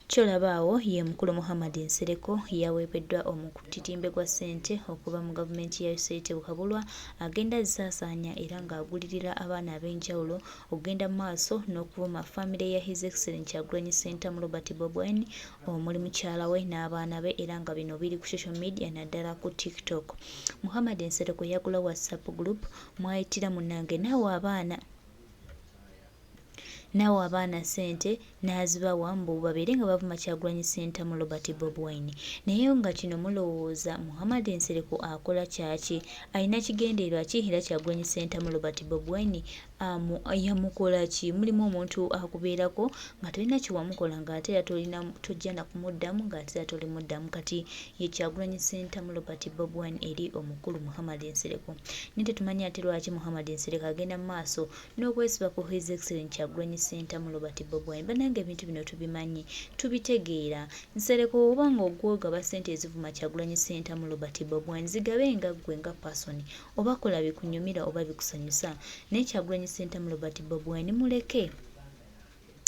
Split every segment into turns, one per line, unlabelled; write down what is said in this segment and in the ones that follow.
Kyolaba awo ye mukulu Muhammad Nsereko yaweebeddwa omutitimbe gwa ssente okuva mu gavumenti ya Yoseri Tebukabulwa agenda azisaasaanya era ng'agulirira abaana ab'enjawulo okugenda mu maaso n'okuvuma famire ya His Excellency Kyagulanyi Ssentamu Robert Bobi Wine omuli mukyala we n'abaana be era nga bino biri ku social media naddala ku TikTok. Muhammad Nsereko yagula WhatsApp group mwayitira munnange naawe abaana N'awa abaana ssente n'azibawa mbu babeere nga bavuma Kyagulanyi Ssentamu Robert Bob Wine. Naye nga kino mulowooza Muhammad Nsereko akola kyaki? Alina kigendererwa ki era Kyagulanyi Ssentamu Robert Bob Wine amu yamukola ki? Mulimu omuntu akubeerako nga tolina kyewamukola ng'ate era tolina tojja na kumuddamu ng'ate era tolimuddamu. Kati ye Kyagulanyi Ssentamu Robert Bob Wine eri omukulu Muhammad Nsereko. Naye tetumanyi ate lwaki Muhammad Nsereko agenda mu maaso n'okwesiba ku His Excellent Kyagulanyi Ssentamu Robert Bobi Wine. Banange ebintu bino tubimanyi, tubitegeera. Nsereko woba nga ogwa ogaba ssente ezivuma Kyagulanyi Ssentamu Robert Bobi Wine zigabe nga ggwe nga person oba kola bikunyumira oba bikusanyusa naye Kyagulanyi Ssentamu Robert Bobi Wine muleke.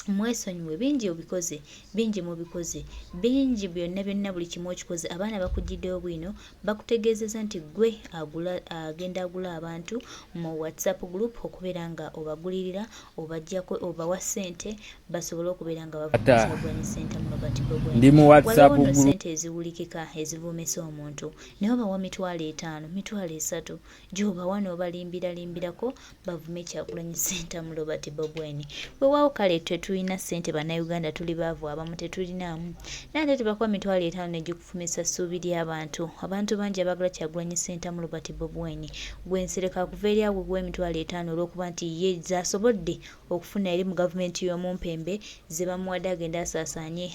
Mwesonyiwe bingi obikoze bingi mubikoze bingi byonna byonna buli kimu okikoze abaana bakujjiddewo bwino bakutegeezeza nti gwe agula agenda agula abantu mu whatsapp group okubeera nga obagulirira obajjako obawa ssente basobole okubeera nga bavumisagwanyi ssente mu Robert Bobi
Ndi mu WhatsApp
waliwo nno
group.
ssente eziwulikika ezivumisa omuntu naye obawa 50,000 30,000 gy'obawa n'obalimbiralimbirako bavume Kyagulanyi Ssentamu Robert Bobi Wine. Weewaawo kale tetulina ssente Bannayuganda tuli baavu abamu tetulinaamu naye ate tebakuwa 50,000 ne gikufumisa ssuubi ly'abantu. Abantu bangi abaagala Kyagulanyi Ssentamu Robert Bobi Wine. Ggwe Nsereko akuva eri awo 50,000 olw'okuba nti ye z'asobodde okufuna eri mu gavumenti y'omumpembe ze bamuwadde agende asaasaanye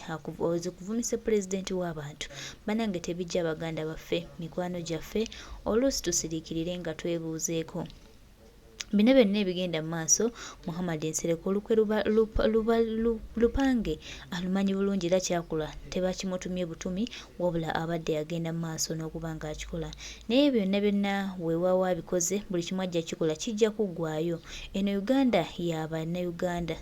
zikuvumise pulezidenti w'abantu. Bannange tebijja baganda baffe, mikwano gyaffe, oluusi tusiriikirire nga twebuuzeeko. Bino byonna ebigenda mu maaso, Muhammad Nsereko olukwe luba, lupange alumanyi bulungi era ky'akola tebakimutumye butumi wabula abadde agenda mu maaso n'okuba ng'akikola. Naye byonna byonna weewaawo abikoze buli kimu ajja kikola kijja kuggwaayo. Eno Uganda ya Bannayuganda.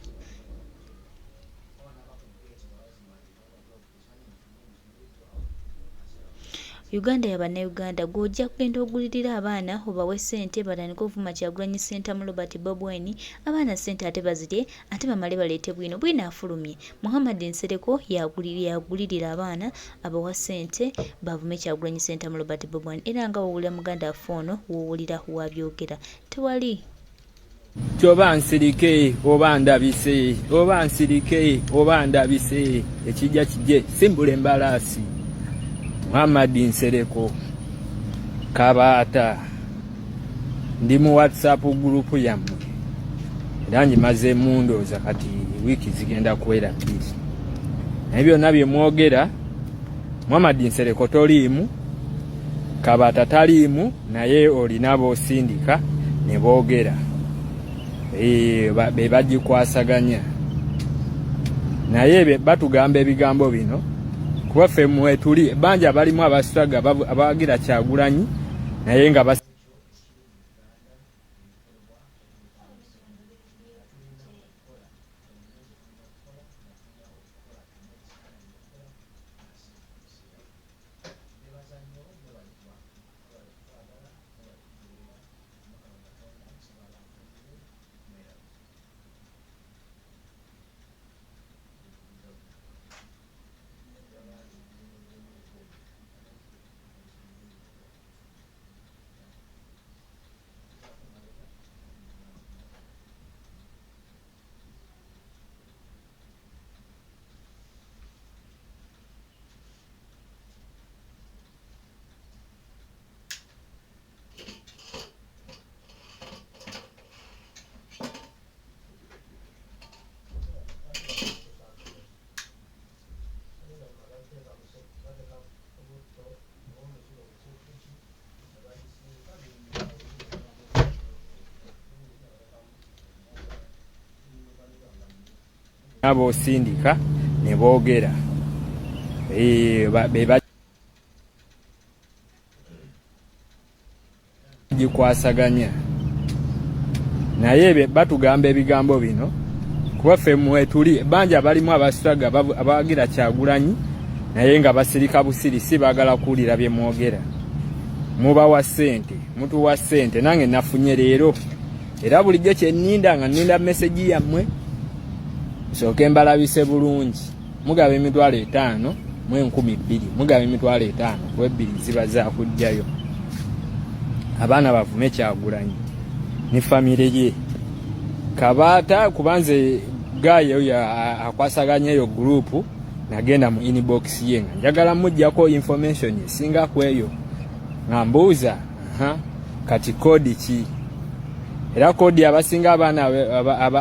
Uganda ya Bannayuganda. Gwe ojja kugenda ogulirire abaana obawe ssente batandike ovuma Kyagulanyi Ssentamu Robert Bob Wine. Abaana ssente ate bazirye ate bamale baleete bwino. Bwino afulumye. Muhammad Nsereko yagulirira abaana abawa ssente bavume Kyagulanyi Ssentamu Robert Bob Wine. Era nga wowulira muganda waffe ono wowulira wabyogera. Tewali.
Kyoba nsirike oba ndabise, oba nsirike oba ndabise, ekijja kijje simbula embalaasi. Muhammad Nsereko Kabaata, ndi mu WhatsApp group yammwe era ngimazeemu ndowooza kati wiiki zigenda kuwera bbiri, naye byonna bye mwogera Muhammad Nsereko toliimu, Kabaata taliimu, naye olina b'osindika ne boogera be bagikwasaganya naye batugamba ebigambo bino kuba ffe mwetuli bangi abalimu abaswaga abawagira Kyagulanyi naye nga B'osindika ne boogera be bagikwasaganya naye batugamba ebigambo bino. Kuba ffe mwetuli ebbanja abalimu abaswaga abawagira Kyagulanyi naye nga basirika busirisi, baagala kuwulira bye mwogera. Mubawa ssente, mutuwa ssente, nange nafunye leero, era bulijjo kye nninda nga nninda mesegi yammwe nsooke mbalabise bulungi. Mugaba 5,000 mu 2,000, mugaba 50,000 kuba ebbiri ziba zakujjayo abaana bavume Kyagulanyi ne famire ye. Kabaata, kuba nze guy oyo akwasaganya eyo group, nagenda mu inbox ye nga njagala mujjako information esinga ku eyo, nga mbuuza kati code ki? Era code abasinga abaana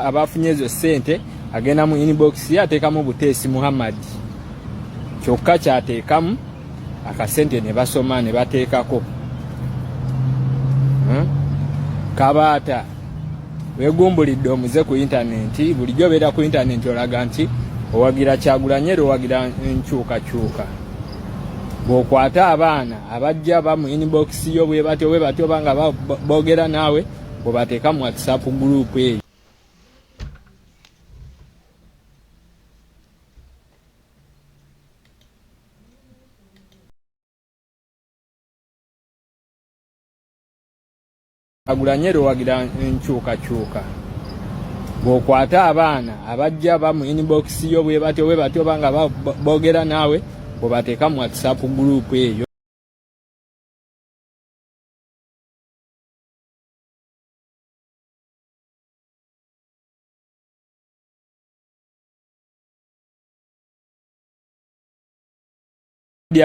abafunye ezo ssente agenda mu inbox ye ateekamu buteesi Muhammad, kyokka kyateekamu akasente ne basoma ne bateekako. Kabaata, weegumbulidde omuze ku intaneti. Bulijjo obeera ku intaneti olaga nti owagira Kyagulanyi era owagira nkyukakyuka. Bw'okwata abaana abajja ba mu inbox yo bwe batyo bwe batyo banga boogera naawe, bwebateeka mu WhatsApp group eyo. Kyagulanyi era owagira nkyukakyuka. Bw'okwata abaana abajja ba mu inbox yo bwe batyo bwe batyo banga boogera naawe, bwebateeka mu WhatsApp group eyo.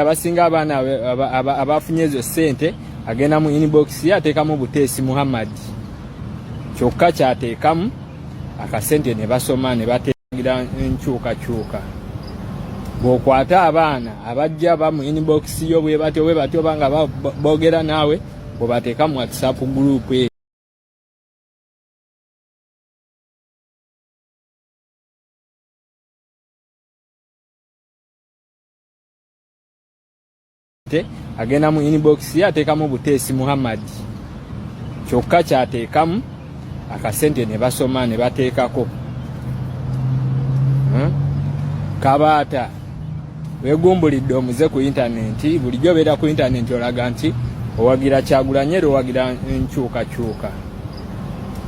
Abasinga abaana abafunye ezo ssente agenda mu inbox ye ateekamu buteesi Muhammad, kyokka kyateekamu akasente ne basoma ne bategira nkyukakyuka. Bw'okwata abaana abajja ba mu inbox yo bwe batyo bwe batyo banga boogera naawe, bwebateeka mu WhatsApp group eyo. Agenda mu inbox ye ateekamu buteesi Muhammad, kyokka kyateekamu akasente ne basoma ne bateekako. Kabaata, weegumbulidde omuze ku intaneti. Bulijjo obeera ku intaneti olaga nti owagira Kyagulanyi era owagira nkyukakyuka.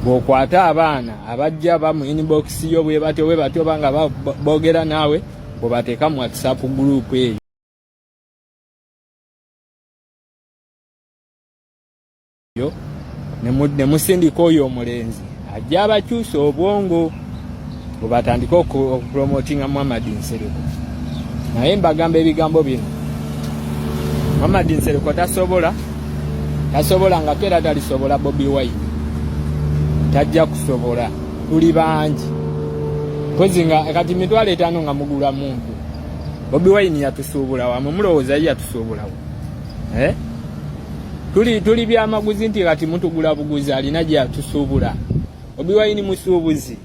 Bw'okwata abaana abajja ba mu inbox yo bwe batyo bwe batyo banga boogera naawe, bwebateeka mu WhatsApp group eyo. Ne musindika oyo omulenzi ajja abakyusa obwongo bwebatandika okupromotinga Muhammad Nsereko. Naye mbagamba ebigambo bino, Muhammad Nsereko tasobola, tasobola nga era talisobola. Bobi Wine tajja kusobola, tuli bangi. Mpozi nga kati 50,000 nga mugula muntu. Bobi Wine yatusuubula wamwe, mulowooza ye yatusuubulawo, eh? Tuli byamaguzi nti kati mutugula buguzi, alina gye yatusuubula. Bobi Wine musuubuzi.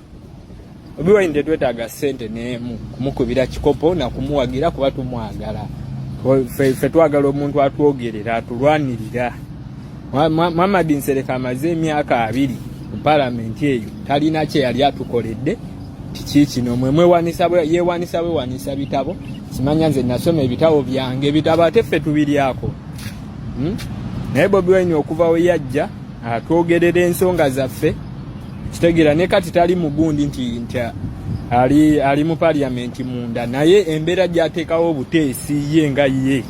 Bobi Wine tetwetaaga ssente n'emu kumukubira kikopo na kumuwagira kuba tumwagala. Ffe twagala omuntu atwogerera, atulwanirira. Muhammad Nsereko amaze emyaka 20 mu palamenti eyo, talina kye yali atukoledde. Kiki kino mwe mwewanisa, yewanisa bwewanisa bitabo. Simanya nze nasoma ebitabo byange, ebitabo ate ffe tubiryako. Naye Bobi Wine okuva we yajja atwogerera ensonga zaffe, kitegeera. Ne kati tali mugundi nti ali mu parliament munda, naye embeera gy'ateekawo obuteesi ye nga ye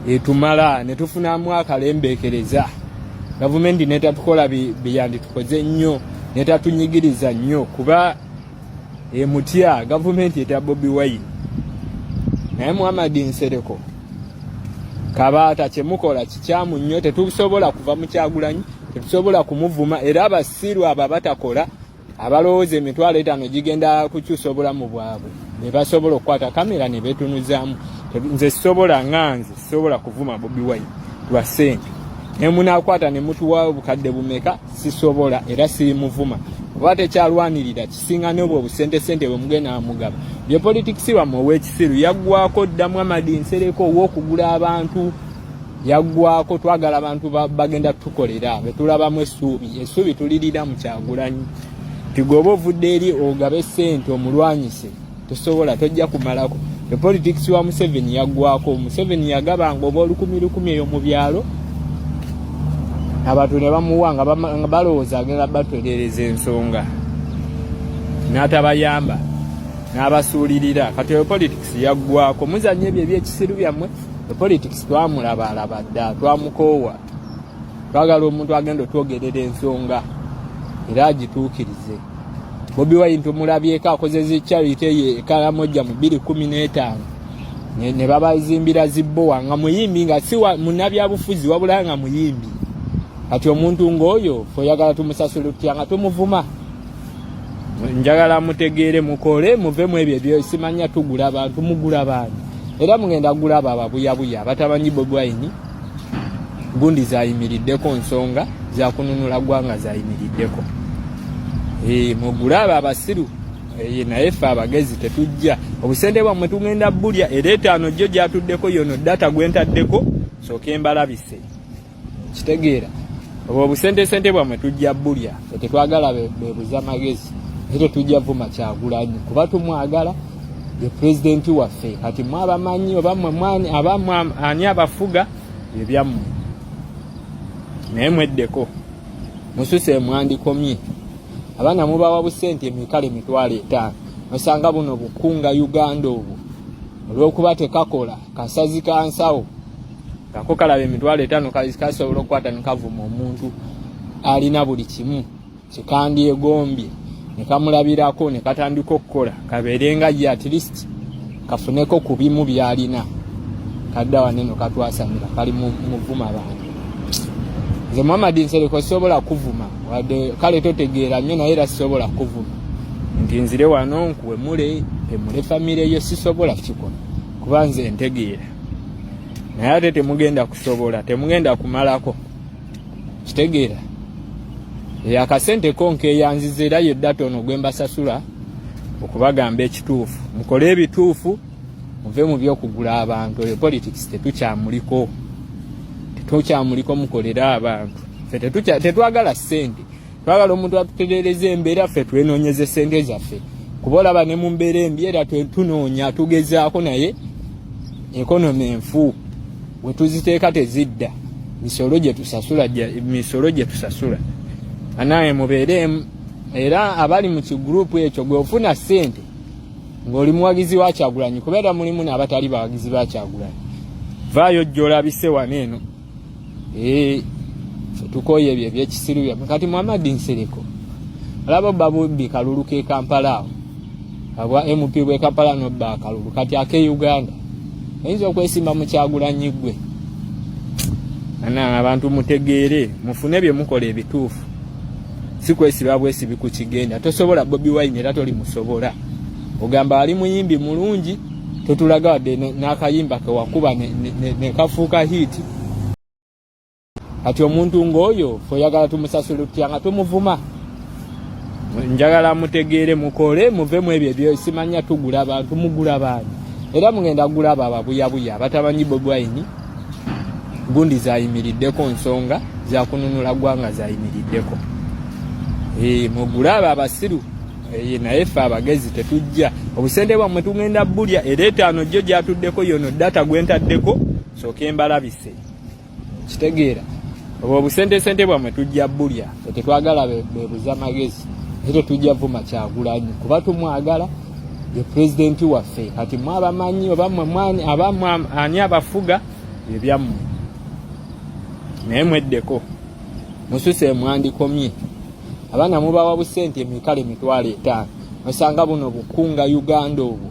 etumala ne tufunamu akalembeekereza, gavumenti netatukola byeyanditukoze nnyo, netatunyigiriza nnyo kuba emutya gavumenti etya Bobi Wine. Naye Muhammad Nsereko, Kabaata, kyemukola kikyamu nnyo. Tetusobola kuva mu Kyagulanyi, tetusobola kumuvuma. Era abasiru abo abatakola, abalowooza 50,000 gigenda kukyusa obulamu bwabwe, ne basobola okukwata kamera ne beetunuzaamu. Nze sisobola, nga nze sisobola kuvuma Bobi Wine lwa ssente. Ne munaakwata ne mutuwa obukadde bumeka, sisobola era sirimuvuma oba tekyalwanirira kisinga n'obwo obusente sente bwe mugenda mugaba. Bye politics wammwe ow'ekisiru yaggwako dda. Muhammad Nsereko ow'okugula abantu yaggwako. Twagala abantu bagenda tutukolera, betulabamu essuubi. Essuubi tulirira mu Kyagulanyi. Kati gweoba ovudde eri ogabe sente omulwanyise, tosobola, tojja kumalako. The politics wa Museveni yaggwako. Museveni yagabanga oba 1000 1000 eyo mu byalo, abantu ne bamuwa nga balowooza agenda batolereza ensonga, n'atabayamba, n'abasuulirira. Kati oyo politics yaggwako. Muzanya ebyo ebyekisiru byammwe. Politics twamulabalaba dda, twamukoowa. Twagala omuntu agenda otwogerera ensonga era agituukirize. Bobi Wine tumulabyeko akoze zi charity eyo Ekalamojja mu 2015, ne babazimbira zibbowa, nga muyimbi, nga si munnabyabufuzi, wabula nga muyimbi. Kati omuntu ng'oyo fe oyagala tumusasula tutya nga tumuvuma? Njagala mutegeere, mukole, muve mu ebyo ebyosimanya tugula abantu. Mugula bantu, era mugenda gulaba ababuyabuya abatamanyi Bobi Wine gundi zayimiriddeko, nsonga zakununula ggwanga zayimiriddeko. Mugule abo abasiru, naye ffe abagezi tetujja. Obusente bwammwe tugenda bulya. Era etaano jjo gyatuddeko yono data gwentaddeko, sooke mbalabise. Kitegeera, obwo obusente sente bwammwe tujja bulya. Fe tetwagala bebuza magezi, naye tetujja vuma Kyagulanyi kuba tumwagala, ye pulezidenti waffe. Kati mwe abamanyi oba mwe abamwe ani abafuga, ebyammwe, naye mweddeko, mususe mwandikomye. Abaana mubawa busente emikale 50,000, osanga buno bukunga Uganda obwo, olw'okuba tekakola, kasazi ka nsawo kako kalaba 50,000 kasobola okukwata nekavuma omuntu alina buli kimu kyekandyegombye, ne kamulabirako ne katandika okukola, kabeere nga ye, at least kafuneko ku bimu byalina. Kadda waneno katwasamira, kali muvuma bantu. Nze Muhammad Nsereko sisobola kuvuma, wadde kale totegeera nnyo, naye era sisobola kuvuma nti nzire wano nkuwemule, pemule famire yo. Sisobola kikola kuba nze ntegeera, naye ate temugenda kusobola, temugenda kumalako. Kitegeera, akasente ko nkeyanziza, era ye data ono gwe mbasasula okubagamba ekituufu. Mukole ebituufu, muve mu byokugula abantu. Oyo politics tetukyamuliko, tetukyamuliko. Mukolere abantu. Ffe tetwagala ssente, twagala omuntu atutereereza embeera. Ffe twenoonyeza sente zaffe, kuba olaba ne mu mbeera embi era tunoonya, tugezaako, naye economy enfu, we tuziteeka tezidda. Misolo gye tusasula, misolo gye tusasula. Anaye mubeereemu. Era abali mu kigurupu ekyo, gwe ofuna ssente ng'oli muwagizi wa Kyagulanyi, kubeera mulimu n'abatali bawagizi ba Kyagulanyi, vaayo jjolabise wano eno. Tukooye ebyo ebyekisiru byammwe. Kati Muhammad Nsereko olaba obba bubbi kalulu ke Kampala awo, abwa MP bwe Kampala nobba akalulu. Kati ake Uganda oyinza okwesimba mu Kyagulanyi ggwe? Ana abantu mutegeere, mufune bye mukola ebituufu, si kwesiba bwesibi ku kigenda. Tosobola Bobi Wine, era toli musobola. Ogamba ali muyimbi mulungi, totulaga wadde n'akayimba kewakuba ne kafuuka hit. Kati omuntu ng'oyo fe oyagala tumusasula tutya nga tumuvuma? Njagala mutegeere, mukole, muve mu ebyo ebyosimanya tugula abantu. Mugula bantu, era mugenda gulaba ababuyabuya abatamanyi Bobi Wine gundi zayimiriddeko, nsonga zakununula ggwanga zayimiriddeko. Mugule abo abasiru, naye ffe abagezi tetujja. Obusente bwammwe tugenda bulya. Era etaano jjo gyatuddeko yono data gwentaddeko, sooke mbalabise. Kitegeera, obwo obusente sente bwammwe tujja bulya. Tetwagala bebuza magezi, naye tetujja vuma Kyagulanyi kuba tumwagala, ye pulezidenti waffe. Kati mwe abamanyi oba mwe abamwe ani abafuga, ebyammwe, naye mweddeko, mususe mwandikomye. Abaana mubawa busente emikale 50,000, osanga buno bukunga Uganda obwo,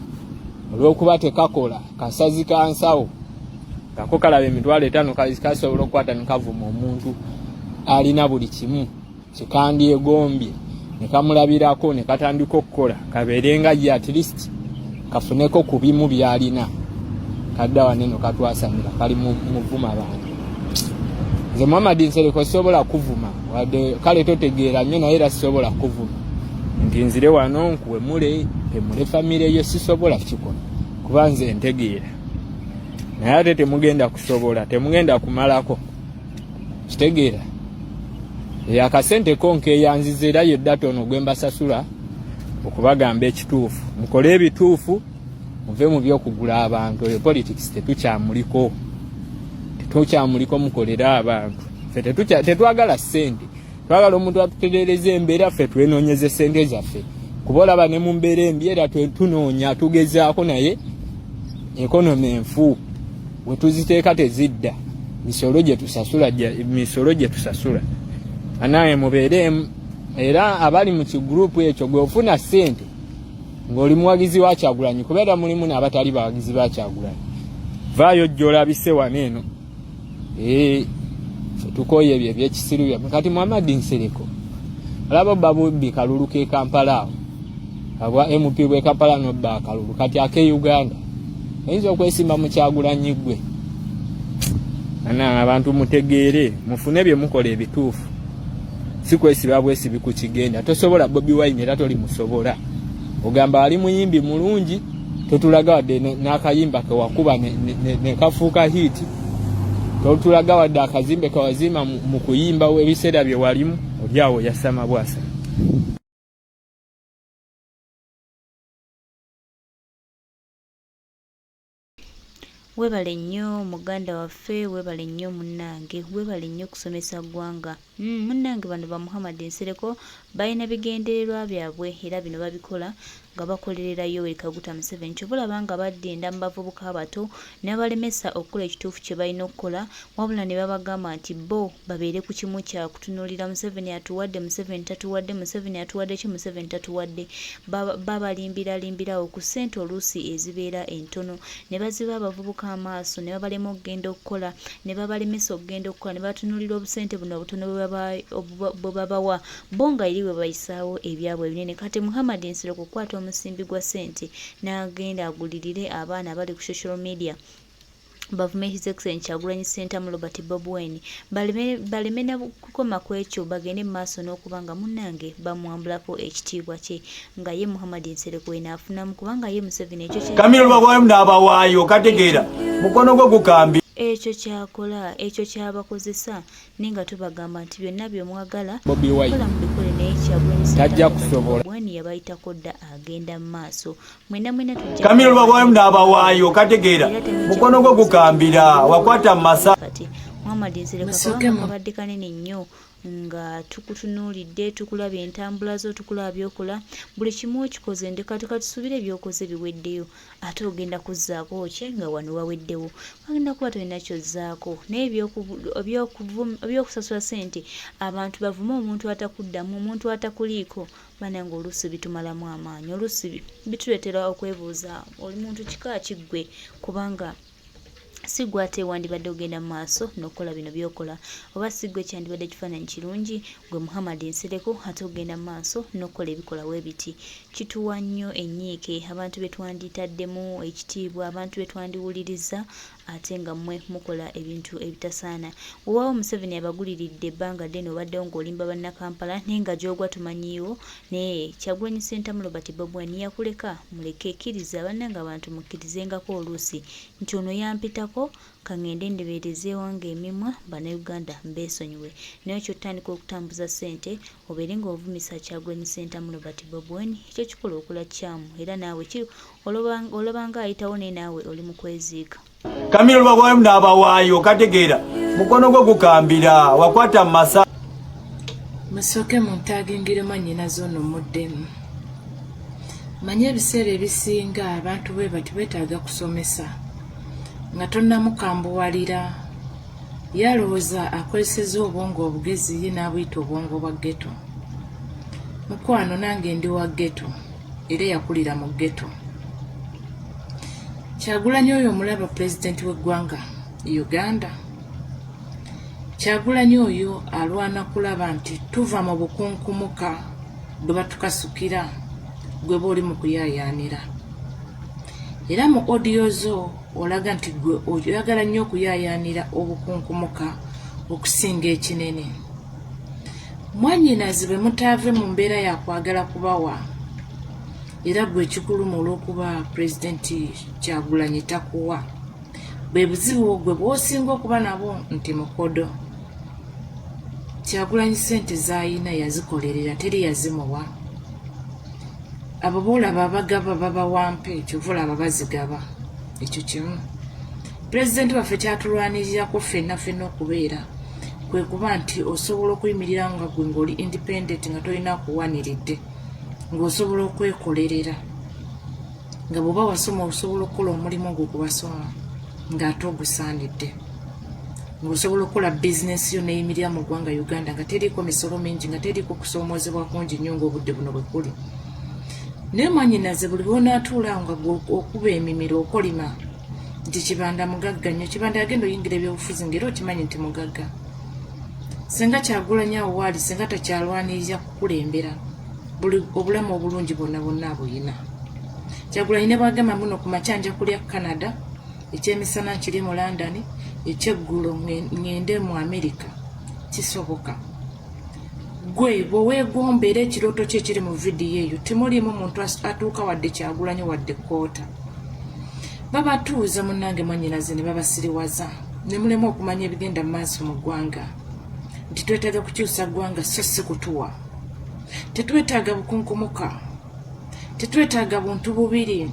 olw'okuba tekakola, kasazi ka nsawo kako kalaba 50,000 kasobola okukwata nekavuma omuntu alina buli kimu kyekandyegombye, ne kamulabirako ne katandika okukola, kabeere nga ye, at least kafuneko ku bimu byalina. Kadda waneno katwasamira, kali muvuma bantu. Nze Muhammad Nsereko sisobola kuvuma, wadde kale totegeera nnyo, naye era sisobola kuvuma nti nzire wano nkuwemule, pemule famire yo. Sisobola kikola kuba nze ntegeera, naye ate temugenda kusobola, temugenda kumalako. Kitegeera, Akasente ko nkeyanziza era ye data ono gwe mbasasula okubagamba ekituufu. Mukole ebituufu, muve mu by'okugula abantu. Oyo politics tetukyamuliko, tetukyamuliko. Mukolere abantu. Ffe tetwagala ssente, twagala omuntu atutereereza embeera, ffe twenoonyeze ssente zaffe. Kuba olaba ne mu mbeera embi era tunoonya, tugezaako, naye economy enfu, we tuziteeka tezidda. Misolo gye tusasula, misolo gye tusasula. Anaye mubeereemu. Era abali mu kigurupu ekyo, gwe ofuna ssente ng'oli muwagizi wa Kyagulanyi, kubeera mulimu n'abatali bawagizi ba Kyagulanyi, vaayo jjolabise wano eno. Ee, tukooye ebyo ebyekisiru byammwe. Kati Muhammad Nsereko alaba obba bubbi kalulu ke Kampala awo, abwa MP bwe Kampala nobba akalulu kati ake Uganda, oyinza okwesimba mu Kyagulanyi ggwe? Ana abantu mutegeere, mufune bye mukola ebituufu, si kwesiba bwesibi ku kigenda. Tosobola Bobi Wine era toli musobola. Ogamba ali muyimbi mulungi, totulaga wadde n'akayimba kewakuba nekafuuka hiiti, totulaga wadde akazimbe kewazimba mu kuyimba ebiseera bye walimu. Oli awo yasama bwasa.
Webale nnyo muganda waffe, webale nnyo munnange, webale nnyo kusomesa ggwanga. Munnange bano ba Muhammad Nsereko balina bigendererwa byabwe era bino babikola nga bakolerera Yoweri Kaguta Museveni. Kyova olaba nga badinda mu bavubuka abato ne babalemesa okukola ekituufu kye balina okukola, wabula ne babagamba nti bo babeere ku kimu kya kutunuulira Museveni atuwadde, Museveni tatuwadde, Museveni atuwadde ki, Museveni tatuwadde. Babalimbiralimbira awo ku ssente oluusi ezibeera entono ne baziba abavubuka amaaso ne babalema okugenda okukola, ne babalemesa okugenda okukola, ne batunuulira obusente buno obutono bwe babawa bo nga eri bwe bayisaawo ebyabwe ebinene. Kati Muhammad Nsereko okukwata omusimbi gwa ssente n'agenda agulirire abaana abali ku social media bavume His Excellency Kyagulanyi Ssentamu Robert Bobi Wine, baleme, baleme na kukoma ku ekyo, bagende mu maaso n'okuba nga munnange bamwambulako ekitiibwa kye nga ye Muhammad Nsereko eno afunamu, kubanga ye Museveni ekyo kya
Kamiro lwabwamu n'abawaayo kategeera mukono gwo gukambi.
Ekyo kyakola, ekyo kyabakozesa, naye nga tubagamba nti byonna bye mwagala
Bobi Wine
kola mubikole, naye Kyagulanyi
tajja
Ssentamu Robert
kusobola.
Bobi Wine yabayitako dda, agenda mu maaso. Mwena mwena tujja
Kamiro lwabwamu n'abawaayo kategeera mukono gwo gukambira wakwata mu masa.
Kati Muhammad Nsereko
Musooke
akabanga
mu
kabadde kanene nnyo nga tukutunuulidde, tukulabye entambula zo, tukulaba by'okola, buli kimu okikoze. Ndeka katusuubire by'okoze biweddeyo, ate ogenda kuzzaako ki nga wano waweddewo? Ogenda kuba tolina ky'ozzaako, naye eby'okusasula ssente abantu bavume omuntu atakuddamu, omuntu atakuliiko, Banange oluusi bitumalamu amaanyi, oluusi bituleetera okwebuuza oli muntu kika ki ggwe, kubanga si ggwe ate wandibadde ogenda mu maaso n'okukola bino by'okola, oba si ggwe kyandibadde kifaananyi kirungi ggwe Muhammad Nsereko ate ogenda mu maaso n'okukola ebikola we biti. Kituwa nnyo ennyiike, abantu be twanditaddemu ekitiibwa, abantu be twandiwulirizza ate nga mmwe mukola ebintu ebitasaana. Wewaawo Museveni abaguliridde ebbanga ddene obaddewo ng'olimba bannakampala naye nga gy'ogwa tumanyiiwo, naye Kyagulanyi Ssentamu Robert Bobi Wine yakuleka, muleke, kkiriza bannange abantu mukkirizengako oluusi nti ono yampitako kangende ndebeereze ewange emimwa bannayuganda mbeesonyiwe, naye ky'otandika okutambuza ssente obeere ng'ovumisa Kyagulanyi Ssentamu Robert Bobi Wine ekyo kikola okola kikyamu era naawe olaba nga ayitawo naye naawe oli mu kweziika.
Kamiro lwabwamu n'abawaayo kategeera mukono gwo gukambira wakwata mu masa.
Musooke muntagingire mwannyinaze ono muddemu. Mmanyi ebiseera ebisinga abantu bwe bati beetaaga kusomesa nga tonnamukambuwalira. Ye alowooza akozesezza obwongo obugezi ye n'abuyita obwongo bwa ghetto. Mukwano nange ndi wa ghetto era eyakulira mu ghetto. Kyagulanyi oyo omulaba pulezidenti w'eggwanga Uganda. Kyagulanyi oyo alwana kulaba nti tuva mu bukunkumuka bwe batukasukira gwe booli mu kuyaayaanira. Era mu audio zo olaga nti gwe oyagala nnyo okuyaayaanira obukunkumuka okusinga ekinene. Mwannyinazi bwe mutaave mu mbeera ya kwagala kubawa era gwe ekikuluma olw'okuba pulezidenti Kyagulanyi takuwa bwe buzibu gwe bw'osinga okuba nabwo nti mukodo. Kyagulanyi ssente z'alina yazikolerera teri yazimuwa. Abo b'olaba abagaba babawa mpe kyova olaba bazigaba. Ekyo kimu. Pulezidenti waffe kyatulwanirirako ffenna ffenna okubeera kwe kuba nti osobola okuyimirira nga gwe ng'oli independent nga tolina kuwaniridde ng'osobola okwekolerera nga bw'oba wasoma osobola okukola omulimu ogwo gwe wasoma ng'ate ogusaanidde ng'osobola okukola bizinensi yo neeyimirira mu ggwanga Uganda nga teriiko misolo mingi nga teriiko kusoomoozebwa kungi nnyo ng'obudde buno bwe kuli. Naye mwannyinaze buli lw'onaatuula nga gwe okuba emimiro okolima nti Kibanda mugagga nnyo. Kibanda yagenda oyingira ebyobufuzi ng'era okimanyi nti mugagga. Singa Kyagulanyi awo waali singa takyalwanirira kukulembera buli obulamu obulungi bwonna bwonna abuyina. Kyagulanyi ne bw'agamba mbuno ku makya nja kulya Canada ekyemisana nkiri mu London ekyeggulo ŋŋende mu Amerika kisoboka. Gwe bweweegomba era ekirooto kye ekiri mu vidiyo eyo temuliimu muntu atuuka wadde Kyagulanyi wadde kkoota. Babatuuza munnange mwannyinaze ne babasiriwaza ne mulema okumanya ebigenda mu maaso mu ggwanga nti twetaaga kukyusa ggwanga so si kutuwa. Tetwetaaga bukunkumuka. Tetwetaaga buntu bubiri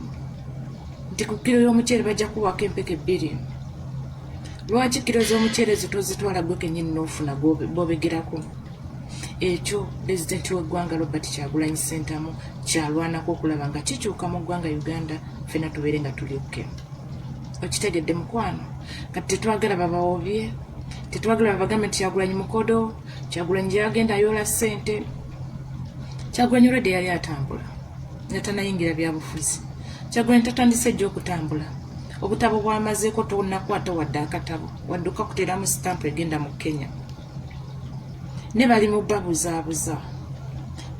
nti ku kiro y'omuceere bajja kuwako empeke bbiri. Lwaki kiro z'omuceere ezo tozitwala gwe kennyini n'ofuna bw'obegerako? Ekyo pulezidenti w'eggwanga Robert Kyagulanyi Ssentamu kyalwanako okulaba nga kikyuka mu ggwanga Uganda ffenna tubeere nga tuli okke. Okitegedde mukwano? Kati tetwagala babawobye, tetwagala babagambe nti Kyagulanyi mukodo, Kyagulanyi gyagenda ayoola ssente. Kyagulanyi olwedde yali atambula nga tanayingira byabufuzi. Kyagulanyi tatandise jjo okutambula. Obutabo bwamazeeko tonakwata wadde akatabo wadde okakuteeramu sitampu egenda mu Kenya. Ne bali mu babuzaabuza.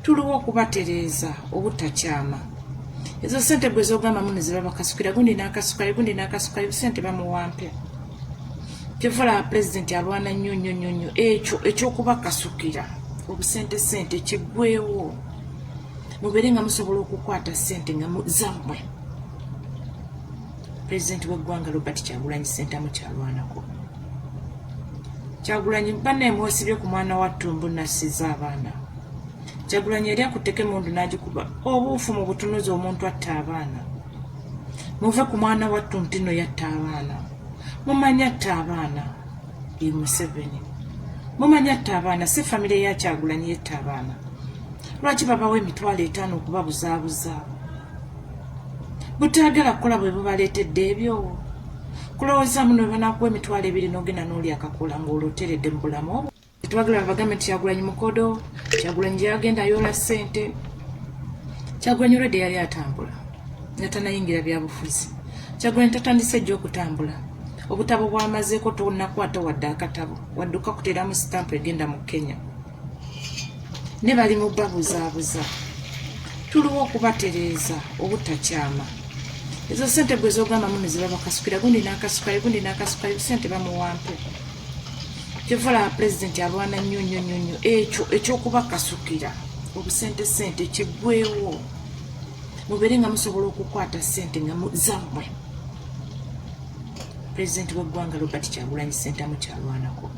Tuliwo okubatereeza obutakyama. Ezo ssente gwe z'ogamba muno ze babakasukira gundi n'akasukayo gundi n'akasukayo ssente bamuwa mpya. Kyova olaba pulezidenti alwana nnyo nnyo nnyo nnyo ekyo eky'okubakasukira obusente ssente kiggweewo. Mubeere nga musobola okukwata ssente nga zammwe. Pulezidenti w'eggwanga Robert Kyagulanyi Ssentamu kyalwanako. Kyagulanyi bannaye mwesibye ku mwana wa Ttumbu nassiza abaana. Kyagulanyi yali akutteko emmundu n'agikuba obuufu mu butunuzi omuntu atta abaana. Muve ku mwana wattu nti no yatta abaana. Mumanyi atta abaana ye Museveni. Mumanyi atta abaana si famire ya Kyagulanyi yetta abaana. Lwaki babawa emitwalo etaano okubabuzaabuza? Butaagala kukola bwe bubaleetedde ebyo. Kulowooza muno bwe banaakuwa emitwalo ebiri n'ogenda n'olya akakola ng'olwo oteredde mu bulamu obwo. Tetwagala babagambe nti Kyagulanyi mukodo, Kyagulanyi gyagenda ayoola ssente. Kyagulanyi olwedde yali atambula nga tanayingira byabufuzi. Kyagulanyi tatandise jjo okutambula. Obutabo bw'amazeeko tonakwata wadde akatabo wadde okakuteeramu sitampu egenda mu Kenya. Ne bali mu babuzaabuza. Tuliwo okubatereeza obutakyama. Ezo ssente gwe z'ogamba muno ze babakasukira gundi n'akasukayo gundi n'akasukayo ssente bamuwa mpe. Kyova olaba pulezidenti alwana nnyo nnyo nnyo nnyo ekyo eky'okubakasukira obusente ssente kiggweewo. Mubeere nga musobola okukwata ssente nga zammwe. Pulezidenti w'eggwanga Robert Kyagulanyi Ssentamu kyalwanako.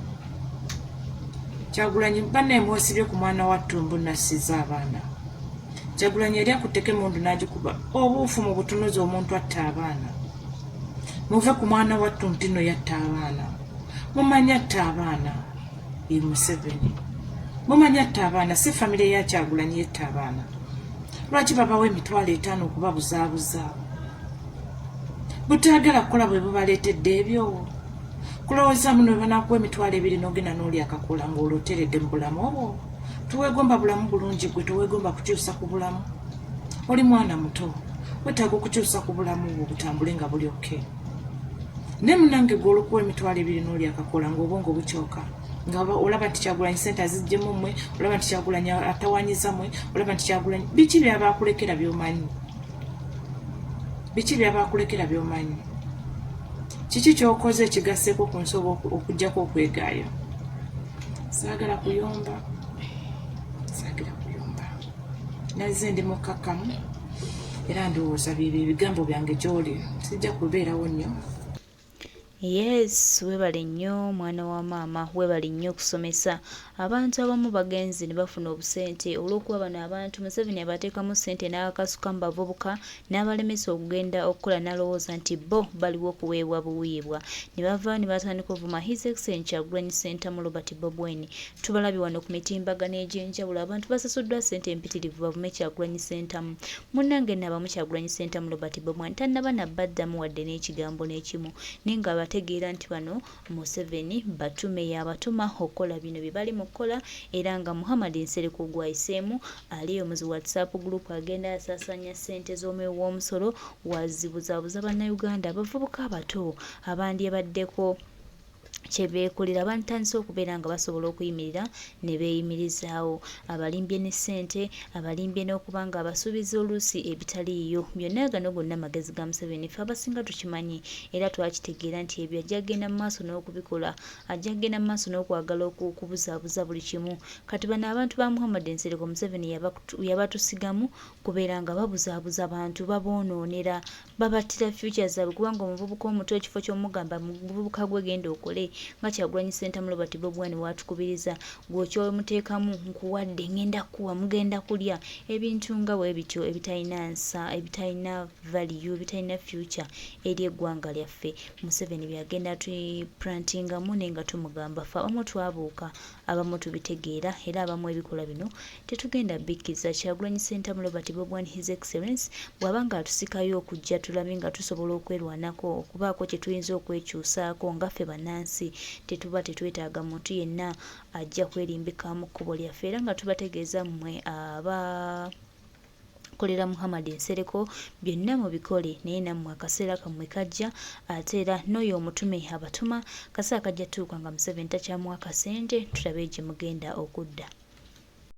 Kyagulanyi bannaye mwesibye ku mwana wa Ttumbu nassiza abaana. Kyagulanyi yali akutteko emmundu n'agikuba obuufu mu butunuzi omuntu atta abaana. Muve ku mwana wattu nti no yatta abaana. Mumanyi atta abaana ye Museveni. Mumanyi atta abaana si famire ya Kyagulanyi yetta abaana. Lwaki babawa emitwalo etaano okubabuzaabuza? Butaagala kukola bwe bubaleetedde ebyo. Kulowooza muno bwe banaakuwa emitwalo ebiri n'ogenda n'olya akakola ng'olwo oteredde mu bulamu obwo. Tuweegomba bulamu bulungi gwe toweegomba kukyusa ku bulamu. Oli mwana muto wetaaga okukyusa ku bulamu bwo butambule nga buli okke. Naye munange gwe olukuwa emitwalo ebiri n'oli akakola ng'obwongo bukyoka nga olaba nti Kyagulanyi ssente aziggyemu mmwe, olaba nti Kyagulanyi atawanyiza mmwe, olaba nti Kyagulanyi biki byaba akulekera by'omanyi? Biki byaba akulekera by'omanyi? Kiki ky'okoze ekigasseeko ku nsi oba okuggyako okwegaayo? Saagala kuyomba, saagala kuyomba. Nazze ndi mukkakkamu era ndowooza byebyo ebigambo byange gy'oli. Sijja kubeerawo nnyo.
Yes webale nnyo mwana wa maama webale nnyo okusomesa. Abantu abamu bagenze ne bafuna obusente olw'okuba bano abantu Museveni abateekamu ssente n'akasuka mu bavubuka n'abalemesa okugenda okukola n'alowooza nti bo baliwo kuweebwa buweebwa ne bava ne batandika ovuma His Excellency Kyagulanyi Ssentamu Robert Bobi Wine. Tubalabye wano ku mitimbagano egy'enjawulo abantu basasuddwa ssente empitirivu bavume Kyagulanyi Ssentamu. Munnange nno abamu Kyagulanyi Ssentamu Robert Bobi Wine tannaba na baddamu wadde n'ekigambo n'ekimu naye nga bategeera nti bano Museveni batume y'abatuma okukola bino bye bali mu kukola era nga Muhammad Nsereko gw'ayiseemu ali eyo mu zi WhatsApp group agenda asaasaanya ssente z'omuwi w'omusolo wazibuzaabuza Bannayuganda abavubuka abato abandyebaddeko kye beekolera banditandise okubeera nga basobola okuyimirira ne beeyimirizaawo. Abalimbye ne ssente, abalimbye n'okuba nga abasuubiza oluusi ebitaliiyo. Byonna gano gonna magezi ga Museveni ffe abasinga tukimanyi era twakitegeera nti ebyo ajja kugenda mu maaso n'okubikola, ajja kugenda mu maaso n'okwagala okubuzaabuza buli kimu. Kati bano abantu ba Muhammad Nsereko Museveni yabatusigamu kubeera nga babuzaabuza bantu, baboonoonera, babattira future zaabwe kubanga omuvubuka omuto ekifo ky'omugamba muvubuka gwe genda okole nga Kyagulanyi Ssentamu Robert Bobi Wine watukubiriza gwe okyomuteekamu nkuwadde ngenda kukuwa mugenda kulya ebintu nga bwe bityo ebitalina nsa ebitalina value ebitalina future eri eggwanga lyaffe Museveni byagenda atuplantingamu naye nga tumugamba ffe abamu twabuuka abamu tubitegeera era abamu ebikolwa bino tetugenda bikkiriza. Kyagulanyi Ssentamu Robert Bobi Wine His Excellence bw'aba nga atusikayo okujja tulabe nga tusobola okwerwanako okubaako kye tuyinza okwekyusaako nga ffe bannansi tetuba tetwetaaga muntu yenna ajja kwerimbika mu kkubo lyaffe era nga tubategeeza mmwe aba kolera Muhammad Nsereko byonna mubikole naye nammwe akaseera kammwe kajja ate era n'oyo omutume abatuma kaseera kajja tuuka nga Museveni takyamuwa kasente tulabe gye mugenda okudda.